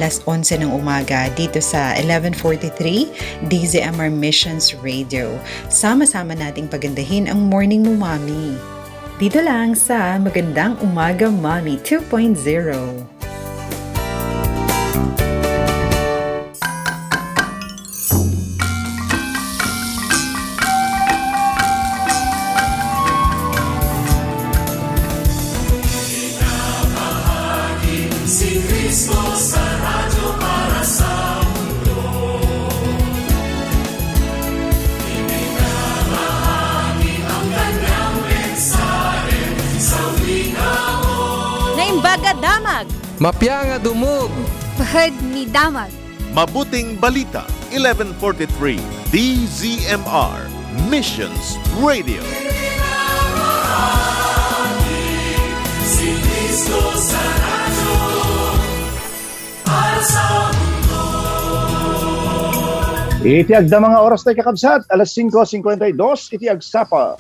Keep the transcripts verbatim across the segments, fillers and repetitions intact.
alas onse ng umaga dito sa eleven forty-three D Z M R Missions Radio. Sama-sama nating pagandahin ang morning mo, Mami. Dito lang sa Magandang Umaga, Mami two point zero. Si Kristo sa radyo para sa mundo. Ibinabahagi ang kanyang mensahe sa wika mo. Naimbag a damag. Mapia nga dumog. Pahad ni damag. Mabuting Balita, eleven forty-three, D Z M R, Missions Radio. Si Kristo sa radyo, para sa mundo. Iti agdama nga oras tayo, kakabsat, alas singko singkwenta y dos iti agsapa.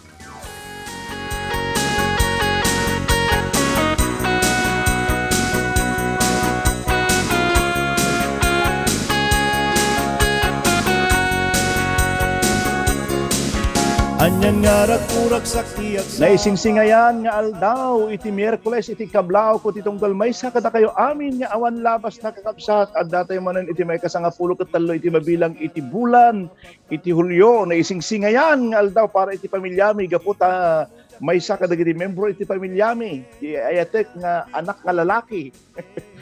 Anian nga raguragsak ti agsa- Naisingsingayan nga aldaw iti Miyerkules iti kablawko ti tunggal maysa kadakayo amin nga awan labasna, kakabsat. Addatayo manen iti maikasangapulo ket tallo iti mabilang iti bulan iti Hulio. Naisingsingayan nga aldaw para iti pamiliami gapu ta maysa kadagiti membro iti pamiliami ti ayatek nga anak nga lalaki.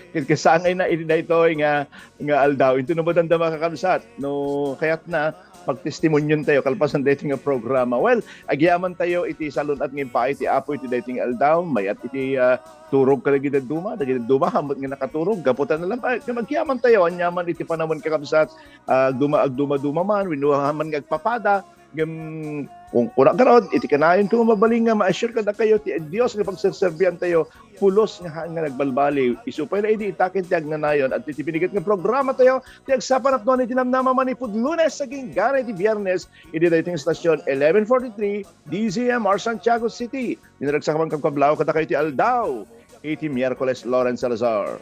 Ket kasangayna iti daytoy nga, nga aldaw. Inton no madamdama, kakabsat, no kayatna, pagtestimoniontayo kalpasan daytoy nga programa. Well, agyamantayo iti salun-at nga impaay ti Apo iti daytoy nga aldaw. Mayat iti, ah, turog kadagiti dadduma, dagiti dadduma, hamut nga nakaturog, gapu ta nalam-, ay, agyamantayo, aniaman iti panawen, kakabsat, ah, agduma-, agdumaduma man, wenno aman nga agpapada, ngem, kun-, kuna garud, iti kanayon ko mabalin nga ma-assure kadakayo ti Dios nga pagserserbiantayo, pulos nga haan nga nagbalbaliw. Isu pay la idi itaken ti agnanayon, adtoy ti piniget nga programa tayo, ti Agsapa Napnuan iti Namnama, manipud Lunes agingga iti Biernes, idi daytoy nga estasyon, eleven forty-three, D Z M R Santiago City. Dinaragsak man ken kablawko kadakayo iti aldaw iti Miyerkules, Lawrence Salazar.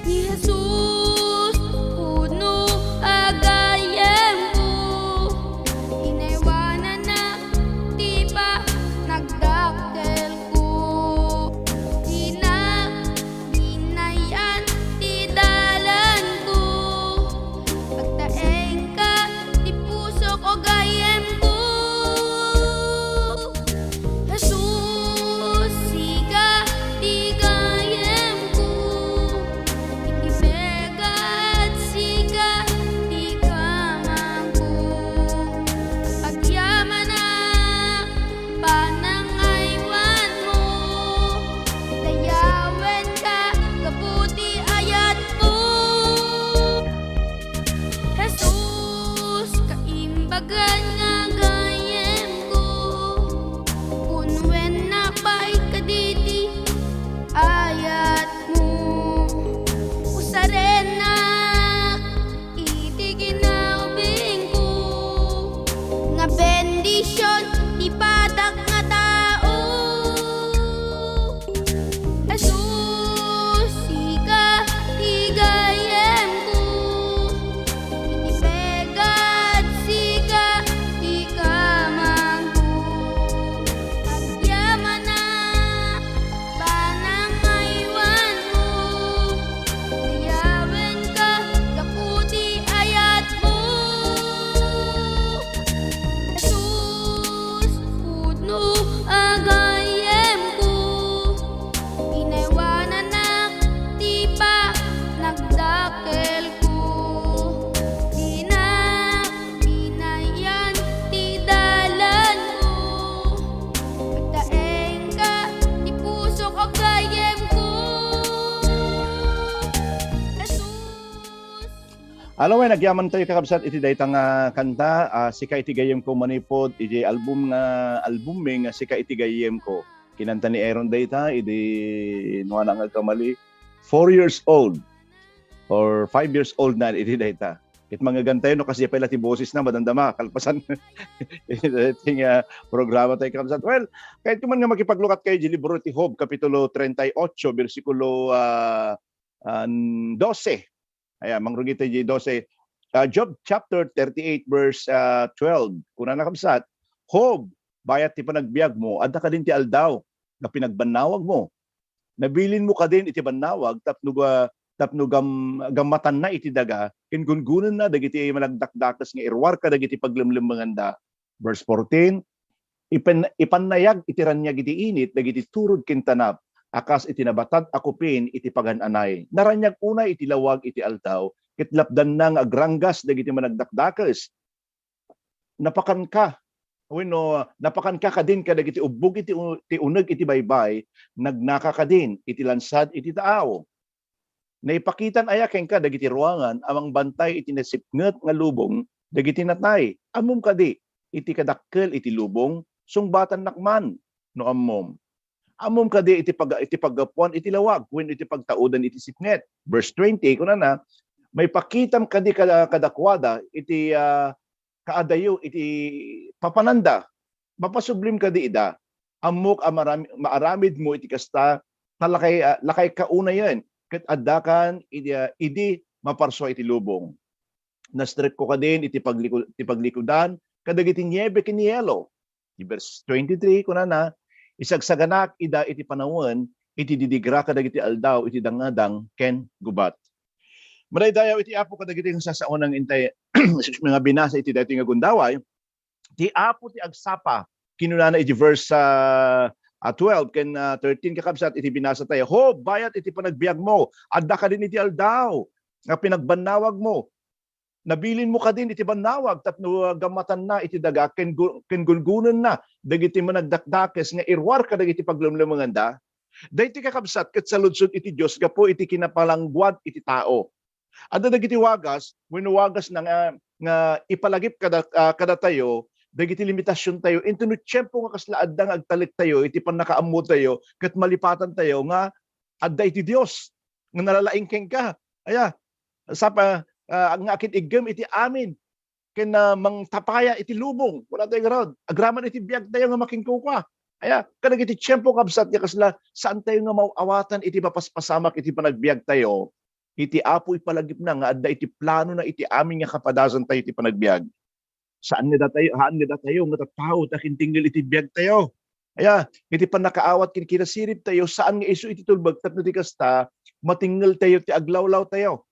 Ni Jesus, puno a gayyemko, inaywanannak ti panagdakkelko. Dinak binayan ti dalanko, pagtaengka ti pusok, o gayyemko. Jesus, sika ti gayyemko, iti pegad sika ti kamangko. Agyamanak panangaywanmo, dayawenka gapu ti ayatmo. Jesus, kaimbagan nga gayyemko, punwennak pay kaditi ayatmo. Usarennak iti kinaubingko, nga bendision ti padak nga tao. Jesus, sika ti gayyemko, iti pegad sika ti kamangko. Agyamanak panangaywanmo, dayawenka gapu ti ayatmo. Jesus, pudno a gayyemko, inaywanannak ti panagdakkelko. Dinak binayan ti dalanko, pagtaengka ti pusok, o gayyemko. Jesus. Alawen, agyamantayo, kakabsat, iti dayta nga kanta, ah, Sika iti Gayyemko, manipud iti album nga, album mi nga Sika iti Gayyemko. Kinanta ni Aaron dayta idi, nuana nga agkamali, four years old or five years old na idi dayta. Ket mangngegantayo no kasdiay pay la ti bosesna, madamdama, kalpasan iti nga programa tayo, kakabsat. Well, kayatko man nga makipaglukat kayo iti libro ti Job, Kapitulo treinta y ocho, bersikulo, ah, ah, dose. Ayan, mangrugi tayo iti dose. Ah, Job chapter thirty-eight, verse, ah, twelve. Kunana, kabsat, "Job, bayat ti panagbiagmo, adda kadin ti aldaw nga pinagbannawagmo. Nabilinmo kadin iti bannawag tapno ga-, tapno gam-, gammatanna iti daga, ken gungonenna dagiti managdakdakes nga iruar kadagiti paglemlemmenganda." Verse fourteen, "Ipan-, ipannayag iti raniag iti init dagiti turod ken tanap, a kas iti nabatad a kupin iti pagan-anay. Naraniag unay iti lawag iti aldaw, ket lapdanna nga agranggas dagiti managdakdakes. Napakanka, wenno napakanka kadin kadagiti ubbog iti u-, ti uneg iti baybay, nagnaka kadin iti lansad iti taaw. Naipakitan aya kenka dagiti ruangan a mangbantay iti nasipnget nga lubong dagiti natay? Ammom kadi iti kadakkel iti lubong? Sungbatannak man no ammom. Ammom kadi iti pag-, iti paggapuan iti lawag wenno iti pagtaudan iti sipnget?" Verse twenty, kunana, "Maipakitam kadi kada-, kadakuada iti, ah, kaadayo iti papananda? Mapasublim kadi ida? Ammok a marami-, maaramidmo iti kasta, ta lakay, ah, lakayka unayen, ket addakan idi, ah, idi maparsua iti lubong. Nastrekko kadin iti pagliku-, iti paglikudan kadagiti niebe ken ni yelo." Ti verse twenty-three, kunana, "Isagsaganak ida iti panawen, iti didigra kadagiti aldaw iti dangadang ken gubat." Madaydayaw iti Apo kadagiti nga sasaonang intay, excuse me, nga binasa iti daytoy nga gundaway. Ti Apo ti agsapa. Kinunana iti verse, ah, ah, twelve ken, ah, thirteen, kakabsat, iti binasa tayo, "Job, bayat iti panagbiagmo. Adda kadin iti aldaw nga pinagbannawagmo. Nabilinmo kadin iti bannawag tapno, ah, gammatanna iti daga ken gu-, ken gulgunenna dagiti managdakdakes nga iruar kadagiti paglemlemenganda?" Daytoy, kakabsat, ket saludsod iti Dios gapu iti kinapalangguad iti tao. Adda dagiti wagas, wenno wagasna nga, nga ipalagip kada, ah, kadatayo dagiti limitasiontayo. Inton no tiempo nga kasla adda nga agtalektayo iti pannakaammotayo ket malipatantayo nga adda iti Dios nga nalalaing kenka. Aya, sapa, ah, nga akin-iggem iti amin ken, ah, mangtapaya iti lubong. Kunatayo ngarud, agraman iti biagtayo nga makinkukua. Aya, kadagiti tiempo, kabsat, nga kasla, saantayo nga maawatan iti mapaspasamak iti panagbiagtayo. Iti Apo ipalagipna nga adda iti planona iti amin nga kapadasantayo iti panagbiag. Saan nga datayo, haan nga datayo nga tattao ta kintingngel iti biagtayo. Aya, iti pannakaawat ken kinasiribtayo, saan nga isu iti tulbek tapno ti kasta, matingngeltayo ti aglawlawtayo.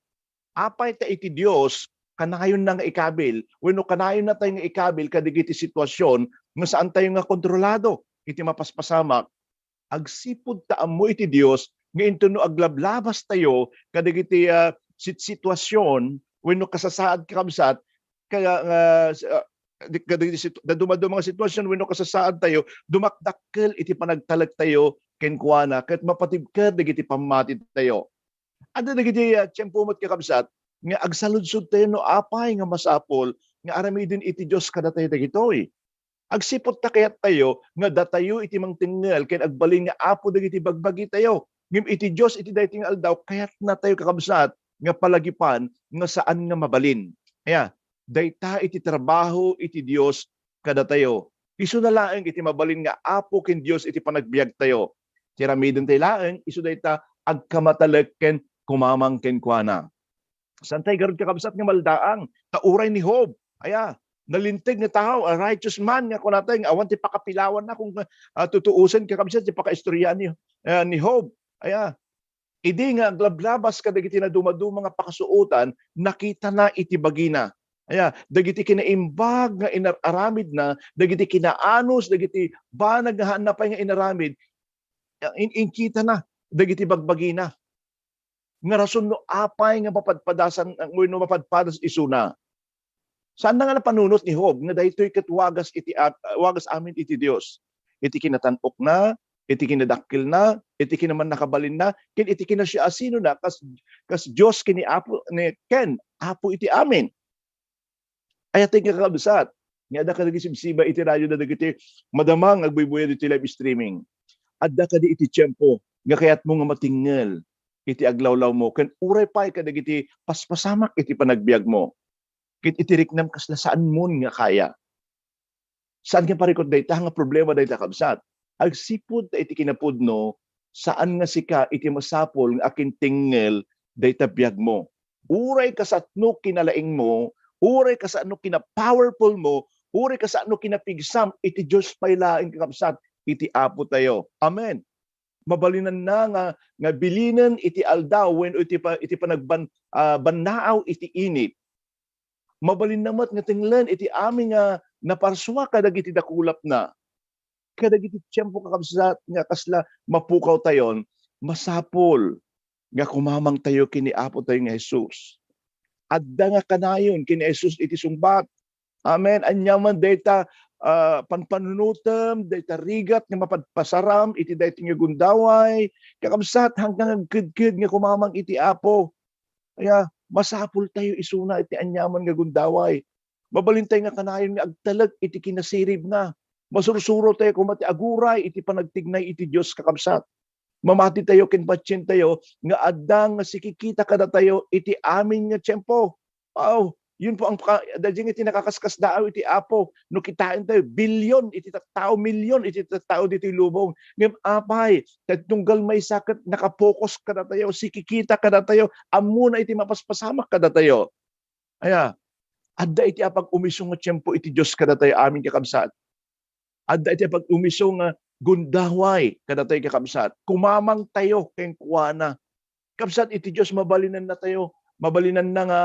Apay ta iti Dios, kanayonna nga ikabil, wenno kanayonnatayo nga ikabil kadagiti situasion nga saantayo nga kontrolado iti mapaspasamak. Agsipud ta ammo iti Dios nga inton no aglablabastayo kadagiti, ah, sit-, situasion wenno kasasaad, kakabsat, ka-, ah, s-, ah, di-, kadagiti situ-, dadumaduma nga situasion wenno kasasaadtayo, dumakdakkel iti panagtalektayo kenkuana ket mapatibker dagiti pammatitayo. Adda dagiti, ah, tiempo met, kakabsat, nga agsaludsodtayo no apay nga masapul nga aramiden iti Dios kadatayo dagitoy. Agsipud ta kayattayo nga datayo iti mangtengngel ken agbalin nga apo dagiti bagbagitayo. Ngem iti Dios iti daytoy nga aldaw, kayatnatayo, kakabsat, nga palagipan nga saan nga mabalin. Aya, dayta iti trabaho iti Dios kadatayo. Isuna laeng iti mabalin nga Apo ken Dios iti panagbiagtayo. Ti aramidentayo laeng, isu dayta agkamatalek ken kumamang kenkuana. Saantay garud, kakabsat, nga maldaang, ta uray ni Job, aya, nalinteg nga tao, a righteous man nga kunatayo nga awan ti pakapilawanna, kung, ah, tutuosen, kakabsat, ti pakaistorya ni, ah, ni Job. Aya, idi nga aglablabas kadagiti nadumaduma nga pakasuotan, nakitana iti bagina. Aya, dagiti kinaimbag nga inar-aramidna, dagiti kinaanus, dagiti banag nga haanna pay nga inaramid, in-, inkitana dagiti bagbagina nga rason no apay nga mapadpadasan, wenno mapadpadas isuna. Saanna nga napanunot ni Job nga daytoy ket wagas iti at-, wagas amin iti Dios. Iti kinatan-okna, iti kinadakkelna, iti kinamannakabalinna, ken iti kinasiasinona kas, kas Dios ken ni Apo, ni, ken Apo iti amin. Ayatek nga kakabsat, nga adda kadagiti sibsiba iti radioda dagiti madama nga agbuybuya iti live streaming. Adda kadi iti tiempo nga kayatmo nga matingngel iti aglawlawmo ken uray pay kadagiti paspasamak iti panagbiagmo. Ket iti riknam kasla saanmon nga kaya. Saan nga parikut dayta nga problema dayta, kabsat? Agsipud ta iti kinapudno, saan nga sika iti masapul nga akintengngel dayta biagmo. Uray kasano kinalaingmo, uray kasano kinapowerful mo, uray kasano kinapigsam, iti Dios pay laeng, kakabsat, iti Apo tayo. Amen. Mabalinanna nga, nga bilinen iti aldaw wenno iti pa-, iti panagban-, ah, bannaaw iti init. Mabalinna met nga tenglen iti amin nga naparsua kadagiti dakulapna. Kadagiti tiempo, kakabsat, nga kasla mapukawtayon, masapul nga kumamangtayo ken ni Apo tayo nga Jesus. Adda nga kanayon ken ni Jesus iti sungbat. Amen. Aniaman dayta, ah, panpanunotem, dayta rigat nga mapadpasaram iti daytoy nga gundaway, kakabsat, hanggang agkedked nga kumamang iti Apo. Aya, masapul tayo isuna iti aniaman nga gundaway. Mabalin tayo nga kanayon nga agtalek iti kinasiribna. Masursuro tayo koma ti aguray iti panagtignay iti Dios, kakabsat. Mamati tayo ken patien tayo nga adda nga sikikita kadatayo iti amin nga tiempo. Aw, yun po ang ka-, daydiay nga iti nakakaskasdaaw iti Apo. No kitaen tayo, bilyon iti tattao, milyon iti tattao ditoy lubong. Ngem apay, ta tunggal maysa ket nakapokus kadatayo, sikikita kadatayo, ammona iti mapaspasamak kadatayo. Aya, adda iti apag-umiso nga tiempo iti Dios kadatayo amin, kakabsat. Adda iti apag-umiso nga gundaway kadatayo, kakabsat. Kumamang tayo kenkuana. Kabsat, iti Dios mabalinanna tayo, mabalinanna nga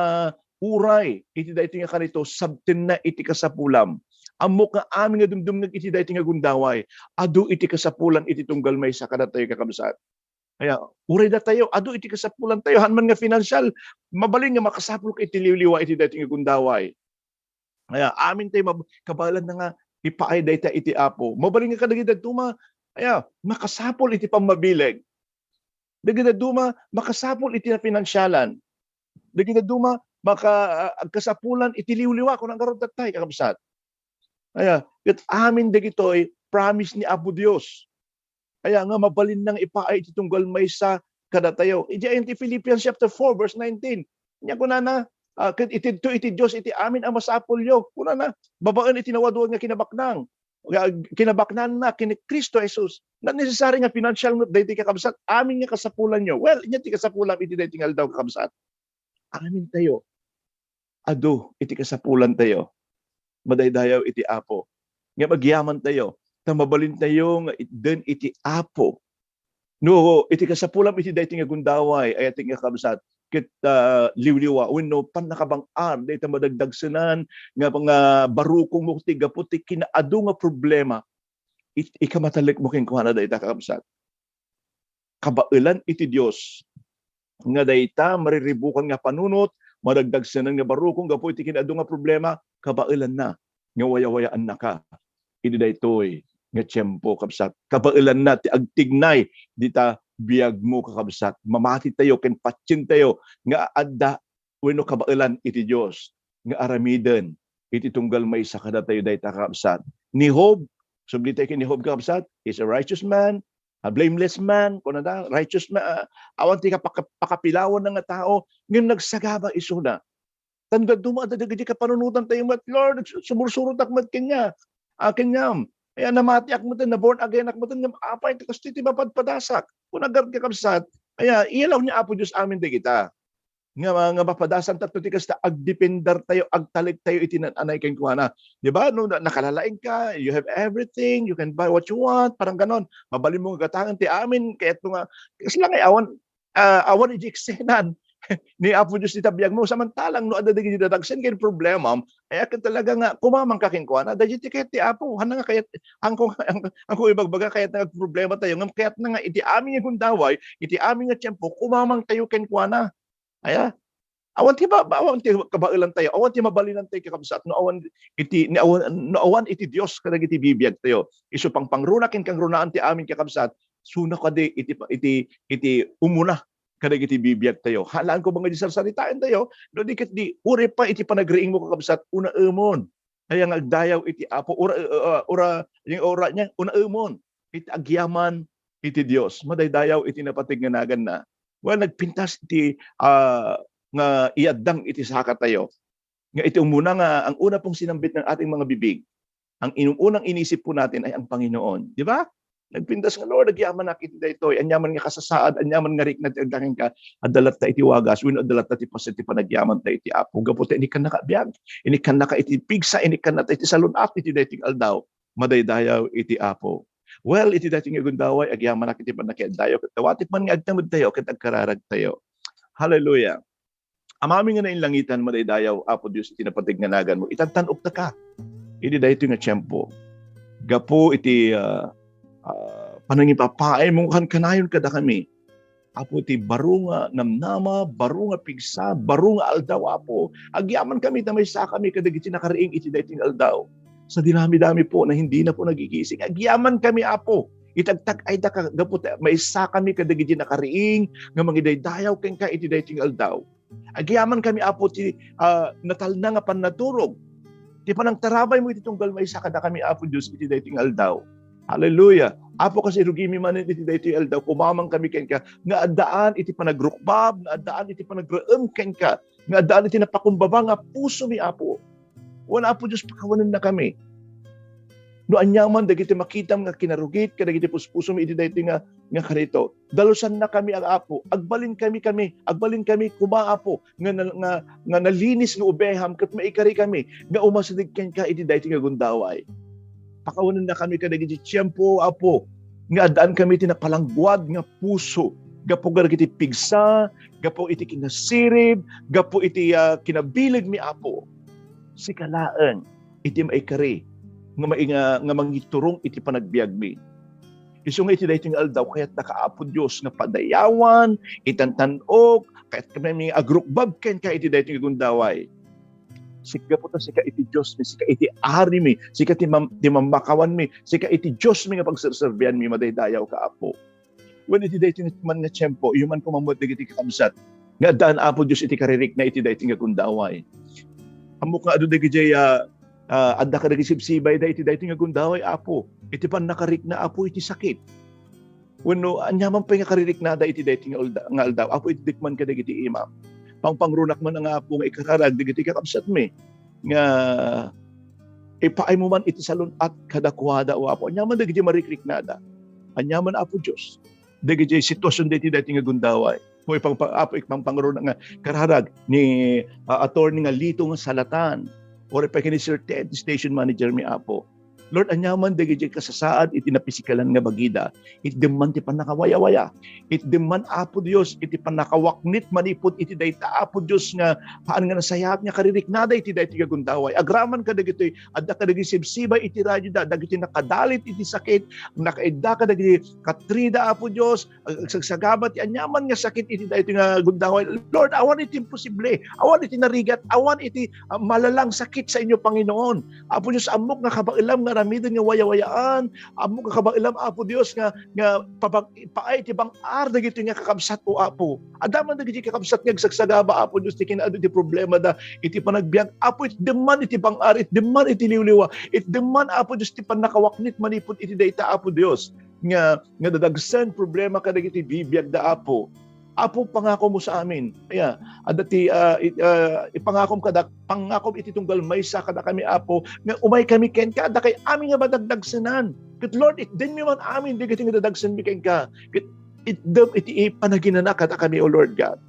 uray iti daytoy nga kanito, sabtenna iti kasapulam. Ammok nga amin nga dumdumngeg iti daytoy nga gundaway, adu iti kasapulan iti tunggal maysa kadatayo, kakabsat. Kaya, uray datayo, adu iti kasapulan tayo, haan man nga financial, mabalin nga makasapul ka iti liwliwa iti daytoy nga gundaway. Kaya, amin tayo mab-, kabaelanna nga ipaay dayta iti Apo. Mabalin nga kadagiti dadduma, kaya, makasapul iti pammabileg. Dagiti dadduma, makasapul iti nafinansialan. Dagiti dadduma, maka-, ah, agkasapulan iti liwliwa, kuna ngarud tattay, kakabsat. Aya, ket amin dagitoy promise ni Apo Dios. Aya nga mabalinna nga ipaay iti tunggal maysa kadatayo. Idiay iti Philippians chapter four, verse nineteen. Nia kunana, ah, ket itedto iti Dios iti amin a masapulyo. Kunana, babaen iti nawaduan nga kinabaknang. Nga kinabaknanna ken ni Cristo Jesus. Not necessary nga financial met daytoy, kakabsat, amin nga kasapulanyo. Well, nia ti kasapulam iti daytoy nga aldaw, kakabsat. Amin tayo. Adu iti kasapulan tayo. Madaydayaw iti Apo. Ngem agyaman tayo, ta mabalin tayo nga itden iti Apo. No, iti kasapulam iti daytoy nga gundaway, ay iti nga kabsat, ket, ah, liwliwa, wenno pannakabang-ar, dayta madagdagsenan nga, nga barukongmo ti gapu ti kinaadu nga problema, it-, ikamatalekmo kenkuana dayta, kakabsat. Kabaelan iti Dios nga dayta mariribukan nga panunot, madagdagsenan nga barukong gapu iti kinaadu nga problema, kabaelanna nga wayawayaannaka idi daytoy nga tiempo, kabsat. Kabaelanna ti agtignay dita biagmo, kakabsat. Mamati tayo ken patien tayo nga adda wenno kabaelan iti Dios nga aramiden iti tunggal maysa kadatayo dayta, kakabsat. Ni Job, subli tayo ken ni Job, kakabsat, is a righteous man, a blameless man, kunada, righteous man, ah, awan ti kapaka-, pakapilawanna nga tao, ngem nagsagaba isuna. Tan dadduma adda dagiti kapanunotan tayo met, Lord, sumursurotak met kaniak, ah, kaniam. Aya, namatiak met, na-born again-ak met, ngem apay ti kastoy ti mapadpadasak? Kuna ngarud, kakabsat, aya, iyalaw ni Apo Dios amin dagita. Nga, nga mapadasan tapno ti kasta, agdepender tayo, agtalek tayo iti nan-anay kenkuana. Di ba? No, na-, nakalalaing ka, you have everything, you can buy what you want, parang ganon. Mabalin mo nga gatangen ti amin, kayat mo nga, kasla nga awan, ah, awan iti eksenan ni Apo Dios iti biag mo. Samantalang no adda dagiti dadagsen ken problema, ay akin talaga nga kumamang ka kenkuana. Dagiti kayat ti Apo, hana nga kayat, angko, ang, angko ibagbaga, kayat nga problema tayo, ngem kayat na nga iti amin nga gundaway, iti amin nga tiempo, kumamang tayo kenkuana. Aya, awan ti ba-, awan ti kabaelan tayo, awan ti mabalinan tayo, kakabsat, no awan iti, ni awan, no awan iti Dios kadagiti bibiag tayo. Isu pangpangruna ken kangrunaan ti amin, kakabsat, suna kadi iti, iti, iti umuna kadagiti bibiag tayo. Halaan ko nga di sarsaritaen tayo, no di ket di, uray pa iti panagriing mo, kakabsat, unaemon. Kaya nga agdayaw iti Apo, ura, ura, ura, yung ura niya, unaemon. Iti agyaman iti Dios, madaydayaw iti napateg nga naganna. Well, nagpintas iti, ah, nga iyaddang iti saka tayo. Nga iti umuna nga, ang una pong sinambit ng ating mga bibig, ang inunang inisip po natin ay ang Panginoon. Di ba? Nagpintas nga, "Lord, agyamanak iti daytoy." Anyaman nga kasasaad, anyaman nga rikna ti agda kenka, adda latta iti wagas, wenno adda latta ti paset ti panagyamanta iti Apo. Gapu ta inikkannaka a biag, inikkannaka iti pigsa, inikkannata iti salun-at iti daytoy nga aldaw. Madaydayaw iti Apo. Well, iti daytoy nga gundaway, agyamanak iti pannakiaddayo, ket awan ti man nga agtamedtayo, ket agkararagtayo. Hallelujah. Amami nga nainlangitan, madaydayaw, Apo Dios, iti napateg nga naganmo. Itantan-oktaka idi daytoy nga tiempo. Gapu iti, ah, ah, panangipapaaymo kankanayon kadakami. Apo, iti baro nga namnama, baro nga pigsa, baro nga aldaw, Apo. Agyaman kami ta maysa kami kadagiti nakariing iti daytoy nga aldaw. Sa dinami-dami po na hindi na po nagigising. Agyaman kami, Apo. Itagtag-ayda ka, gapu ta maysa kami kadagiti nakariing nga mangidaydayaw kenka iti daytoy nga aldaw. Agyaman kami, Apo, ti, ah, natalna nga pannaturog. Ti panangtarabaymo iti tunggal maysa kadakami, Apo Dios, iti daytoy nga aldaw. Hallelujah. Apo, kas irugimi manen iti daytoy aldaw, kumamang kami kenka nga addaan iti panagrukbab, nga addaan iti panagraem kenka, nga addaan iti napakumbaba nga pusomi, Apo. Wen, Apo Dios, pakawanenna kami. No aniaman dagiti makitam nga kinarugit kadagiti puspusomi iti daytoy nga, nga karito, dalusanna kami, Apo. Agbalin kami, kami, agbalin kami koma, Apo, nga na-, nga, nga nalinis nga ubeham ket maikari kami nga umasideg kenka iti daytoy nga gundaway. Pakawanenna kami kadagiti tiempo, Apo, nga addaan kami ti napalangguad nga puso gapu kadagiti pigsa, gapu iti kinasirib, gapu iti, ah, kinabilegmi, Apo. Sika laeng iti maikari nga mai-, nga, nga mangiturong iti panagbiagmi. Isu nga iti daytoy nga aldaw, kayatnaka, Apo Dios, nga padayawan, itantan-ok, kayat kami nga agrukbab kenka iti daytoy nga gundaway. Sika, gapu ta sika iti Diosmi, sika iti Arimi, sika ti mam-, ti mammakawanmi, sika iti Diosmi nga pagserserbianmi, madaydayawka, Apo. Wen, iti daytoy man nga tiempo, iyoman koma met dagiti kakabsat nga addaan, Apo Dios, iti karirikna iti daytoy nga gundaway. Ammok nga adu dagidiay, ah, ah, adda kadagiti sibsibayda iti daytoy nga gundaway, Apo, iti pannakarikna, Apo, iti sakit. Wenno, aniaman pay nga kaririknada iti daytoy nga ulda-, nga aldaw, Apo, itdek man kadagiti imam. Pangpangrunak man nga, Apo, nga ikararag dagiti kakabsatmi nga ipaaymo man iti salun-at kadakuada, O Apo. Aniaman dagiti marikriknada. Aniaman, Apo Dios, dagiti situasion daytoy, daytoy nga gundaway. Mo ipang-, Apo, ipangpangrunak nga kararag ni, ah, attorney nga Lito nga Salatan. Uray pay ken ni Sir Ted, station managermi, Apo. Lord, aniaman dagiti kasasaad iti napisikalan nga bagida, itdem man ti pannakawayawaya. Itdem man, Apo Dios, iti pannakawaknit manipud iti dayta, Apo Dios, nga haan nga nasayaat nga kaririknada iti daytoy nga gundaway. Agraman kadagitoy, adda kadagiti sibsibay iti radioda, dagiti nakadalit iti sakit, nakaidda kadagiti katrida, Apo Dios, ag-, agsagsagaba ti aniaman nga sakit iti daytoy nga gundaway. Lord, awan iti imposible, awan iti narigat, awan iti, ah, malalang sakit sa inyo, Panginoon. Apo Dios, ammok nga kabaelam nga aramiden nga wayawayaan, ammok nga kabaelam, Apo Dios, nga, nga pabag-, paay ti bang-ar dagitoy nga kakabsat, O Apo. Adda man dagiti kakabsat nga agsagsagaba, Apo Dios, ti kinaadu ti problemada iti panagbiag. Apo, itdem man iti bang-ar, itdem man iti liwliwa, itdem man, Apo Dios, ti pannakawaknit manipud iti dayta, Apo Dios, nga, nga dadagsen problema kadagiti bibiagda, Apo. Apo, pangakomo sa amin. Aya, adda ti, ah, i-, ah, ipangakom kada, pangakom iti tunggal maysa kadakami, Apo, nga umay kami kenka, adda kay amin nga madagdagsenan. Ket Lord, itdenmi man amin dagiti nga dadagsenmi kenka. Ket itdem iti panaginana kadakami, O Lord God.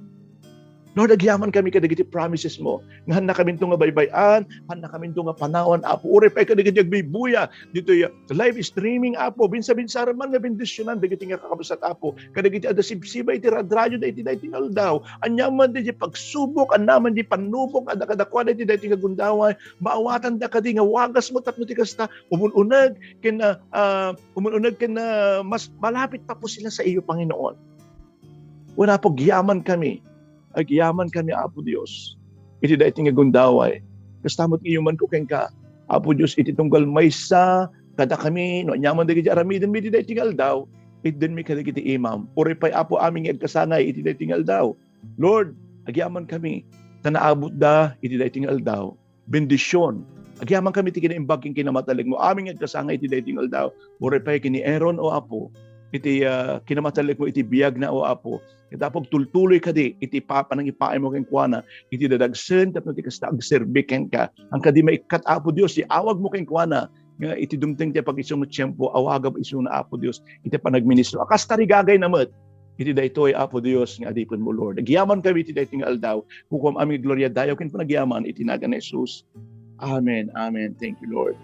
Lord, agyaman kami kadagiti promises mo. Nga haan nakaminto nga baybay-an, haan nakaminto nga panawan, Apo. Uray pay kadagiti agbuybuya ditoy live streaming, Apo. Binsa-binsaran man nga bendisionan dagiti nga kakabsat, Apo. Kadagiti adda sibsibay iti rad-, radioda iti daytoy nga aldaw. Aniaman daydi pagsubok, aniaman daydi pannubok, adda kadakuada iti daytoy nga gundaway. Maawatanda kadi nga wagasmo tapno ti kasta, umun-uneg ken, ah, ah, umun-uneg ken, ah, mas malapit pa po sila sa iyo, Panginoon. Wen, Apo, agyaman kami. Agyaman kami, Apo Dios, iti daytoy nga gundaway. Kasta met nga iyomanko kenka, Apo Dios, iti tunggal maysa kadakami, no aniaman dagiti aramidenmi iti daytoy nga aldaw, itdenmi kadagiti imam. Uray pay, Apo, amin nga agkasangay iti daytoy nga aldaw. Lord, agyaman kami, ta naabutda iti daytoy nga aldaw. Bendision. Agyaman kami ti kinaimbag ken kinamatalek mo. Amin nga agkasangay iti daytoy nga aldaw. Uray pay ken ni Aaron, O Apo. iti, ah, kinamatellekmo iti biagna, O Apo. Ket Apo, agtultuloy kadi iti pa-, panangipaaymo kenkuana, iti dadagsen tapno ti kasta agserbi kenka. Haan kadi maikkat, Apo Dios, ti awagmo kenkuana, nga iti dumteng ti apagisumo a tiempo, awagam isuna, Apo Dios, iti panagministro. A kas tarigagayna met iti daytoy, Apo Dios, nga adipenmo, Lord. Agyamankami iti daytoy nga aldaw. Kukuam amin nga gloria, dayaw ken panagyaman iti nagan ni Jesus. Amen. Amen. Thank you, Lord.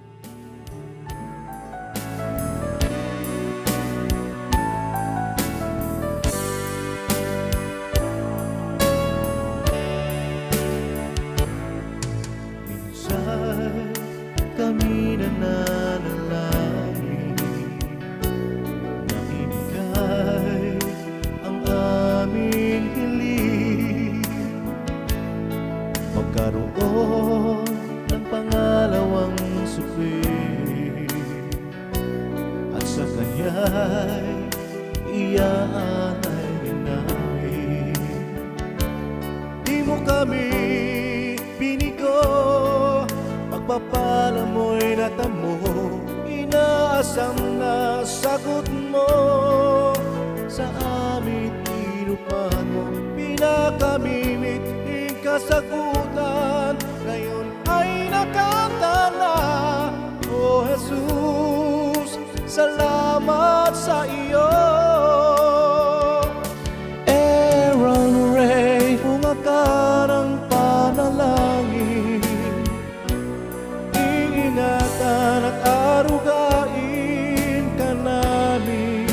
Minsan kami nananalangin na ibigay ang aming hiling, magkaroon ng pangalawang supli. At sa kanya'y iyaanay namin. Di mo kami binigo, pagpapala mo'y natamo, inaasam na sagot mo sa amin. Tinupad mo, pinakamimit ing kasagutan, ngayon ay nakanta na. O Jesus, salamat sa iyo. Aaron Ray, bunga ka ng panalangin. Iingatan at arugain ka namin.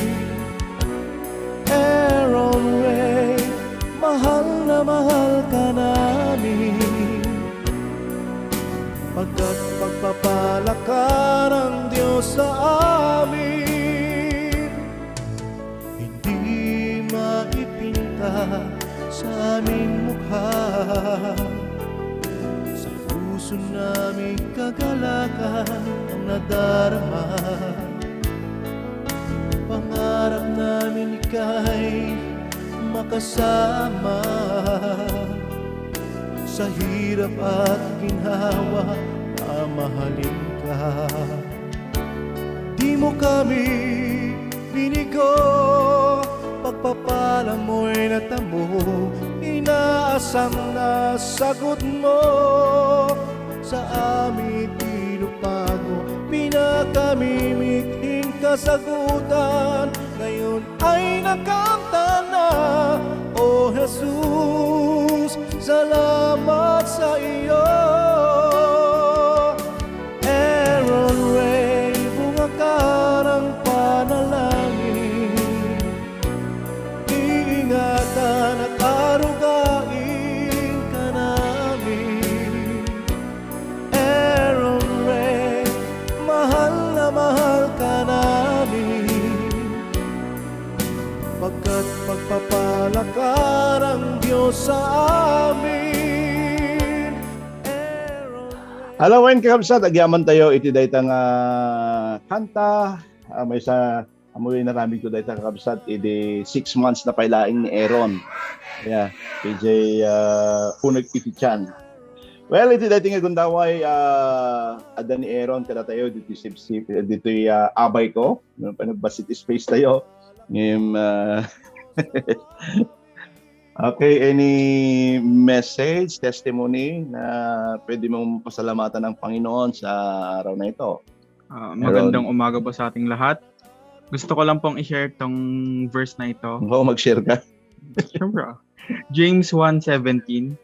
Aaron Ray, mahal na mahal ka namin. Pagkat pagpapala ka ng Diyos sa amin. Hindi maipinta sa aming mukha. Sa puso naming kagalakan ang nadarama. Pangarap namin ika'y makasama. Sa hirap at ginhawa, mamahalin ka. Di mo kami binigo, pagpapala mo'y natamo, inaasam na sagot mo. Sa amin tinupad mo, pinakamimit ing kasagutan. Ngayon ay nakanta na, O Jesus, salamat sa iyo. Aaron Ray, bunga ka ng panalangin. Iingatan at arugain ka namin. Aaron Ray, mahal na mahal ka namin. Pagkat pagpapala ka ng Diyos sa amin. Aaron Ray. Hello, wen, kakabsat, agyaman tayo iti dayta nga kanta. Ah, maysa, amoy inaramid ko dayta, kakabsat, idi six months na pay laeng ni Aaron. Yeah, P J, ah, Uneg iti tiyan. Well, iti dayta nga gundaway, ah, adda ni Aaron kadatayo ditoy sipsip, ditoy, ah, abay ko. No, panagbassit space tayo. Ngem, ah, okay, any message, testimony na pwede mong pasalamatan ang Panginoon sa araw na ito? Ah, Aaron. Magandang umaga po sa ating lahat. Gusto ko lang pong i-share tong verse na ito. Oo, mag-share ka. Siyempre, ah. James one seventeen,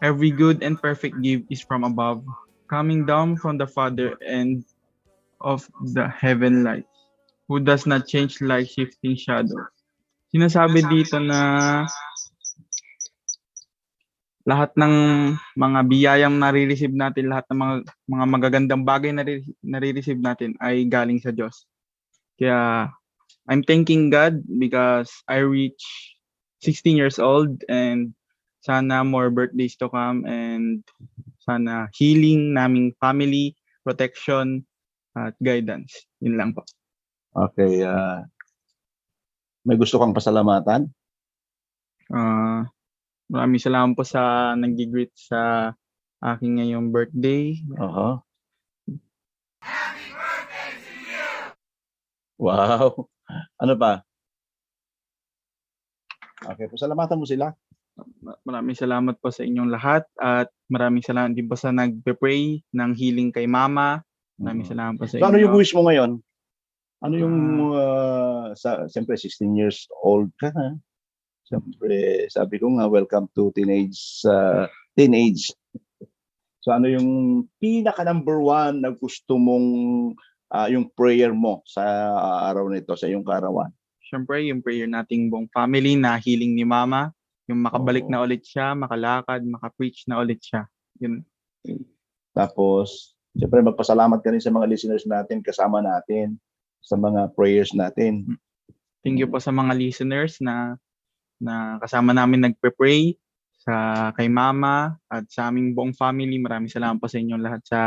"Every good and perfect gift is from above, coming down from the Father and of the heaven light, who does not change like shifting shadow." Sinasabi dito na lahat ng mga biyayang nare-receive natin, lahat ng mga, mga magagandang bagay na nare-, nare-receive natin ay galing sa Diyos. Kaya, I'm thanking God because I reach sixteen years old, and sana more birthdays to come, and sana healing naming family, protection, at guidance. Yun lang po. Okay, ah, may gusto kang pasalamatan? Ah, maraming salamat po sa nag-greet sa aking ngayong birthday. Aha. Wow. Ano pa? Okay, pasalamatan mo sila. Ma-, maraming salamat po sa inyong lahat at maraming salamat din po sa nagpe-pray ng healing kay Mama. Maraming Mm. salamat po sa So, ano yung inyo. wish mo ngayon? Ano yung, Ah. ah, sa, siyempre, sixteen years old ka na. Siyempre, sabi ko nga, welcome to teenage, ah, teenage. So, ano yung pinaka number one na gusto mong, ah, yung prayer mo sa araw nito, sa iyong kaarawan? Siyempre, yung prayer nating buong family na healing ni Mama, yung makabalik Oo. na ulit siya, makalakad, maka-preach na ulit siya. Yun. Tapos, siyempre, magpasalamat ka rin sa mga listeners natin, kasama natin, sa mga prayers natin. Thank you Mm. po sa mga listeners na, na kasama namin nagpe-pray, sa kay Mama at sa aming buong family. Maraming salamat po sa inyong lahat sa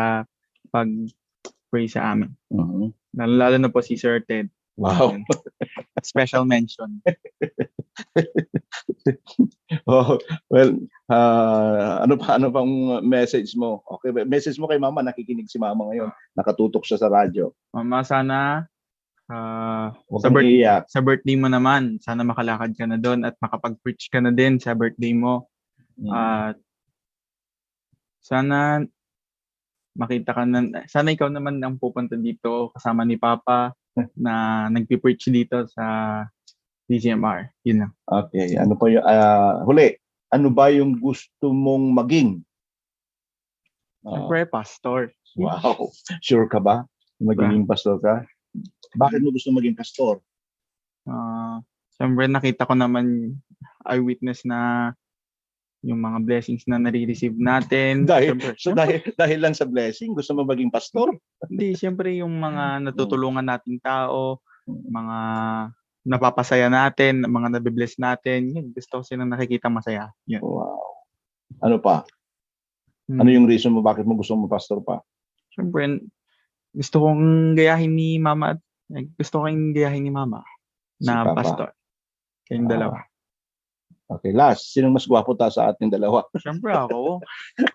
pag-pray sa amin. Mhm. Lalo-lalo na po si Sir Ted. Wow. Ayan. Special mention. Oh, well, ah, ano pa, ano pang message mo? Okay, message mo kay Mama, nakikinig si Mama ngayon. Nakatutok siya sa radyo. Mama, sana, ah, Huwag sa kang birth-, iiyak. sa birthday mo naman, sana makalakad ka na doon at makapag-preach ka na din sa birthday mo. Mm. At sana makita ka na, sana ikaw naman ang pupunta dito kasama ni Papa na nagpi-preach dito sa D C M R. Yun lang. Okay, ano pa yung, ah, huli, ano ba yung gusto mong maging? Ah. Siyempre, pastor. Wow. Sure ka ba? Magiging Ba- pastor ka? Bakit mo gusto maging pastor? Ah, siyempre, nakita ko naman, eyewitness na yung mga blessings na nare-receive natin. Dahil, Siyempre, so siyempre. dahil, dahil lang sa blessing, gusto mo maging pastor? Hindi, siyempre, yung mga Mm. natutulungan nating tao, Mm. mga napapasaya natin, mga nabe-bless natin, yun, gusto ko silang nakikita masaya. Yun. Wow. Ano pa? Ano Hmm. yung reason mo bakit mo gusto mo pastor pa? Siyempre, gusto kong gayahin ni Mama at, eh, gusto kong gayahin ni Mama Si na Papa. pastor. Kayong Ah. dalawa. Okay, last. Sinong mas gwapo ta sa ating dalawa? Siyempre, ako.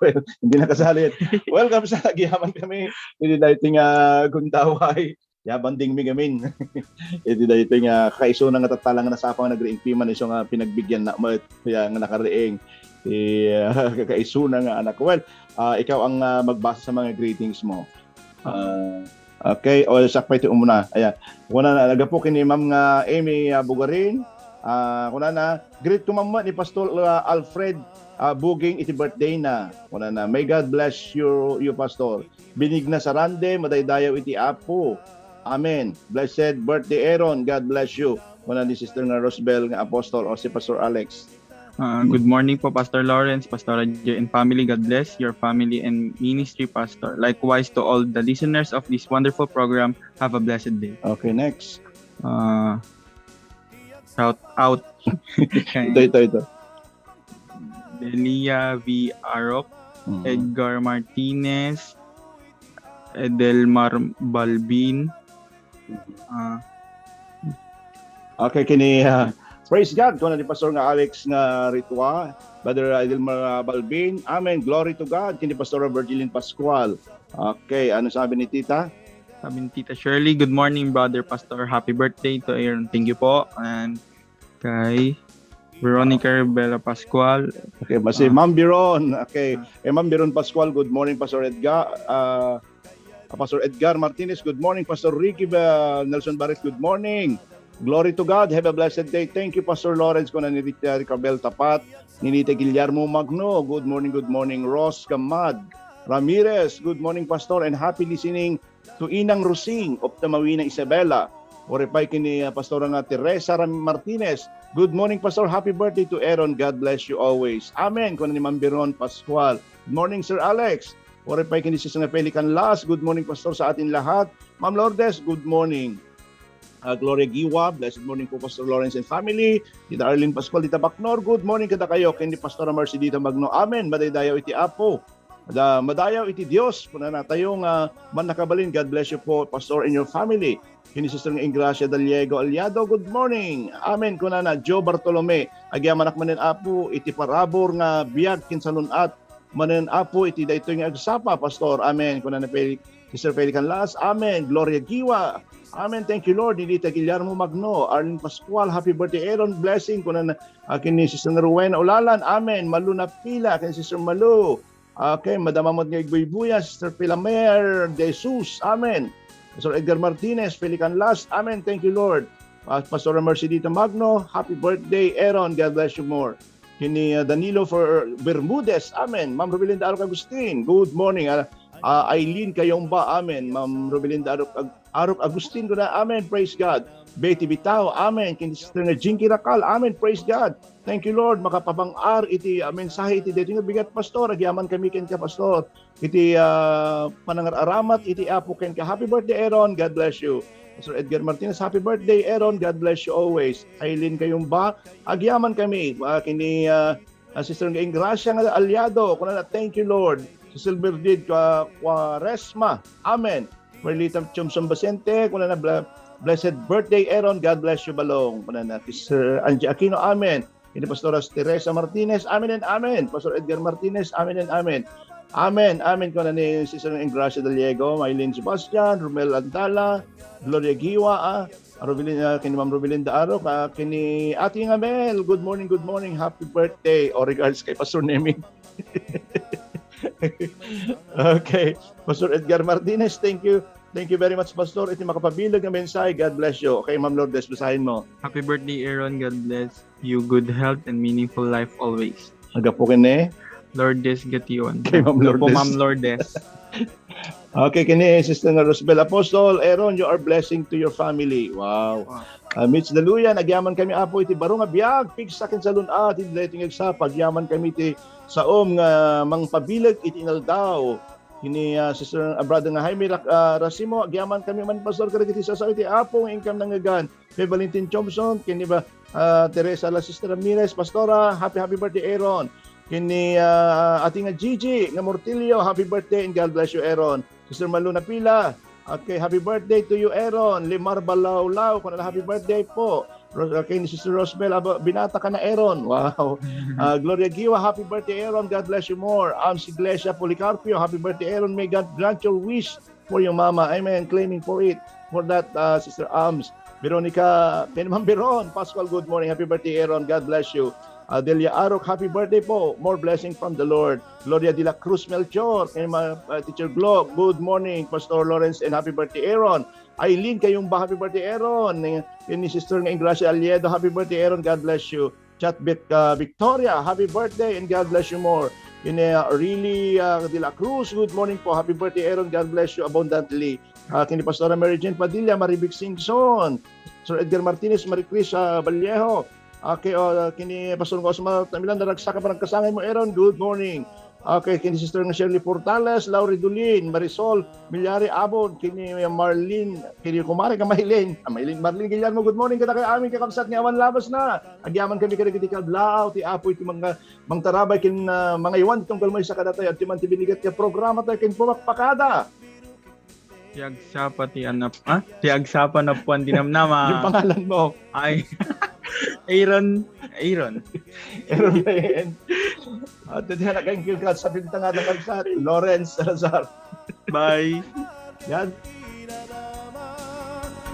Well, hindi na kasali yan. Welcome sa Agyaman Kami. Hindi dahil nga gundaway. Yabanding mi gamin. Iti daytoy nga kakaisuna nga tattala nga nasapa nga nagriing piman isu nga pinagbigyan na met, kaya nga nakariing ti, ah, kakaisuna nga anak. Well, ah, ikaw ang, ah, magbasa sa mga greetings mo. Ah, okay, o, sakbay ti umuna. Ayan. Kuna na, nagapu ken ni Ma'am nga Amy, ah, Bugarin. Ah, kuna na, greet ko, Ma'am, ni Pastor, ah, Alfred, ah, Buging iti birthday na. Kuna na, "May God bless you, you, Pastor." Benigna Sarande, madaydayaw iti Apo. Amen. Blessed birthday, Aaron. God bless you. Kuna ni Sister nga Rosbel nga Apostol o si Pastor Alex. Ah, good morning po, Pastor Lawrence, Pastor J and family. God bless your family and ministry, Pastor. Likewise to all the listeners of this wonderful program, have a blessed day. Okay, next. Ah, shout out kay Ito, ito, ito. Delia V Arok, Mhm. Edgar Martinez, Edelmar Balbin. Ah. Okay, kini, ah, praise God, kuna ni Pastor nga Alex nga Ritua, Brother Edelmar, ah, Balbin. Amen. Glory to God. Kini Pastor Virgilin Pascual. Okay, ano sabi ni Tita? Sabi ni Tita Shirley, "Good morning, Brother Pastor. Happy birthday to Aaron." Thank you po. And kay Veronica Bella Pascual. Okay, ba si Ah. Ma'am Biron. Okay. Ah. Eh, Ma'am Biron Pascual, good morning, Pastor Edgar. Ah, ah, Pastor Edgar Martinez, good morning. Pastor Ricky Ba-, Nelson Barret, good morning. Glory to God. Have a blessed day. Thank you, Pastor Lawrence, kuna ni Rita Ricabel Tapat, ni Nita Guillermo Magno. Good morning, good morning. Ross Gamad Ramirez, good morning, Pastor, and happy listening to Inang Rosing of Tamawina, Isabela. Uray pay ken ni, ah, Pastora nga Teresa Ram-, Martinez. Good morning, Pastor. Happy birthday to Aaron. God bless you always. Amen. Kuna ni Ma'am Biron Pascual. Good morning, Sir Alex. Uray pay ken ni Sister nga Pelican Las. Good morning, Pastor, sa atin lahat. Ma'am Lourdes, good morning. Ah, Gloria Giwa, blessed morning po, Pastor Lawrence and family. Tita Arlene Pascual, Tita Bacnor, good morning kadakayo. Ken ni Pastora Mercedita Magno. Amen. Madaydayaw iti Apo. Da-, madayaw iti Dios, kunana tayo nga mannakabalin. God bless you po, Pastor, and your family. Kini Sister nga Ingracia Daliego Aliado, good morning. Amen, kunana, Joe Bartolome, agyamanak manen, Apo, iti parabur nga biag ken salun-at. manen Apo iti daytoy nga agsapa, Pastor. Amen. Kuna ni Fel-, Sister Felican Las, amen. Gloria Giwa, amen. Thank you, Lord. Nilita Guillermo Magno, Arlene Pascual, happy birthday, Aaron. Blessing. Kuna na, ah, ken ni Sister Rowena Ulalan, amen. Malu Napila, ken Sister Malu. Okay, Madam Amot nga Igbuybuya, Sister Pilamer De Jesus, amen. Pastor Edgar Martinez, Felican Las, amen. Thank you, Lord. Ah, Pastora Mercedita Magno, happy birthday, Aaron. God bless you more. Kini, ah, Danilo for Bermudez, amen. Ma'am Robelinda Arok Agustin, good morning. Ah, ah, Eileen Kayomba, amen. Ma'am Robelinda Arok, Ag-, Arok Agustin, kuna, amen. Praise God. Betty Bitao, amen. Kini Sister nga Jinky Rakal, amen. Praise God. Thank you, Lord. Makapabang-ar iti, ah, mensahe iti daytoy nga bigat, Pastor. Agyaman kami kenka, Pastor. Iti, ah, panangar-aramat iti Apo kenka. Happy birthday, Aaron. God bless you. Pastor Edgar Martinez, happy birthday, Aaron. God bless you always. Eileen Kayumba, agyaman kami. Ah, kini, ah, ah, Sister nga Ingracia nga aliado. Kunana, thank you, Lord. Sister Berdid, ah, Quaresma. Amen. Merlita Chomson Basente, kunana, "Bla-, blessed birthday, Aaron. God bless you, Balong." Kunana, Sister Angie Aquino, amen. Ini Pastora Teresa Martinez, amen and amen. Pastor Edgar Martinez, amen and amen. Amen, amen. Kuna ni Sister Engracia Daliego, Maylin Sebastian, Romel Antala, Gloria Giwa, ah, Rubilin, ah, kini Ma'am Rubilinda Arok, ah, kini Ate Amel, good morning, good morning, happy birthday. O, regards kay Pastor Nemi. Okay. Pastor Edgar Martinez, thank you. Thank you very much, Pastor. Iti makapabileg nga mensahe. God bless you. Okay, Ma'am Lourdes, basahin mo. Happy birthday, Aaron. God bless you. Good health and meaningful life always. Agapo kini? Lourdes Gation. Kay Ma'am Agapo, Lourdes. Ma'am Lourdes. Okay, kini Sister nga Rosbel Apostol, Aaron, you are blessing to your family. Wow. Wow. Ah, Mitch Daluyan, agyaman kami, Apo, iti baro nga biag, pigsa ken salun-at, iti daytoy nga agsapa, agyaman kami iti saom nga mangpabileg iti inaldaw. Kini, ah, Sister, ah, Brother nga Jaime Rac-, ah, Racimo, agyaman kami man, Pastor, kadagiti sasao iti Apo nga inkam nangngegan. Kay Valentin Chomson, kini ba, ah, Teresa La Sister Ramirez, Pastora, happy, happy birthday, Aaron. Kini, ah, Ate nga Gigi nga Mortillo, happy birthday and God bless you, Aaron. Sister Malu Napila, okay, happy birthday to you, Aaron. Limar Balawlaw, kunana, happy birthday po. Ro-, okay, ni Sister Rosbel, aba, binata ka na, Aaron. Wow. Ah, Gloria Giwa, happy birthday, Aaron. God bless you more. Ams Iglesia Policarpio, happy birthday, Aaron. May God grant your wish for your mama. Amen. Claiming for it. For that, uh, Sister Ams. Veronica, Ma'am Veron, Pascual, good morning. Happy birthday, Aaron. God bless you. Uh, Delia Arok, happy birthday po. More blessing from the Lord. Gloria de la Cruz Melchor, kay Ma-, uh, Teacher Glo, good morning, Pastor Lawrence, and happy birthday, Aaron. Eileen Kayumba, happy birthday, Aaron. Ni, ni Sister nga Ingracia Aliedo, happy birthday, Aaron. God bless you. Chat Vic-, ah, Victoria, happy birthday and God bless you more. Kini, ah, Really, ah, de la Cruz, good morning po. Happy birthday, Aaron. God bless you abundantly. Ah, kini Pastora Mary Jane Padilla, Marivic Singson, Sir Edgar Martinez, Marie Chris, ah, Vallejo. Okay, oh, kini Pastor Cosma Tamilan, naragsak a panagkasangay mo, Aaron. Good morning. Okay, kini Sister nga Shirley Portales, Lauri Dulin, Marisol, Milyari Abon, kini Marlene, kini kumare nga Maylin. Ah, Maylin, Marlene Guillermo, good morning kadakayo amin kakabsat nga awan labasna. Agyaman kami kadagiti kablaaw ti Apo iti mangga-, mangtarabay ken, ah, mangaywan ti tunggal maysa kadatayo. Adtoy man ti binigat nga programa tayo ken pumakpakada. Ti agsapa ti anap-, ah? Ti agsapa napuan ti namnama. Yung pangalan mo. Ay. Aaron. Aaron. Aaron Ryan. At iti anak ang kirkat sa bintang at ang agsat, Lawrence Salazar. Bye. Yan.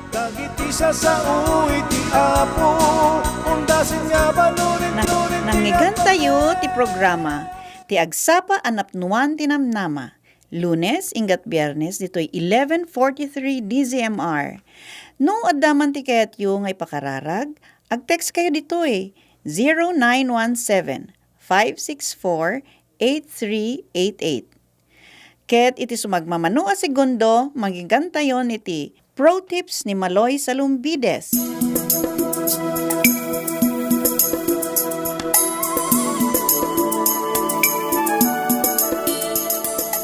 Dagiti sasao iti Apo, undasin nga banunen. Nang-, nangngegentayo ti programa, Ti Agsapa a Napnuan ti Namnama. Lunes, inggat Biernes, ditoy eleven forty-three D Z M R. No adda man ti kayatyo nga ipakararag, ag-text kayo ditoy, zero nine one seven, five six four, eight three eight eight. Ket iti sumagmamano a segundo, manggegantayon iti Pro Tips ni Maloy Salumbides.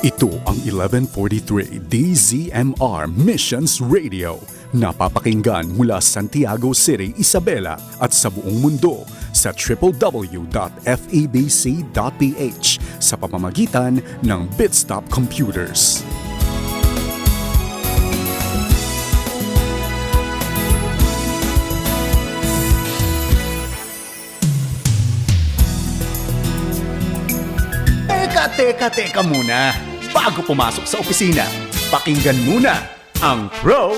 Ito ang eleven forty-three D Z M R Missions Radio. Napapakinggan mula Santiago City, Isabela, at sa buong mundo sa triple W dot F E B C dot P H sa pamamagitan ng Bitstop Computers. Ika Teka, teka muna. Bago pumasok sa opisina, pakinggan muna ang Pro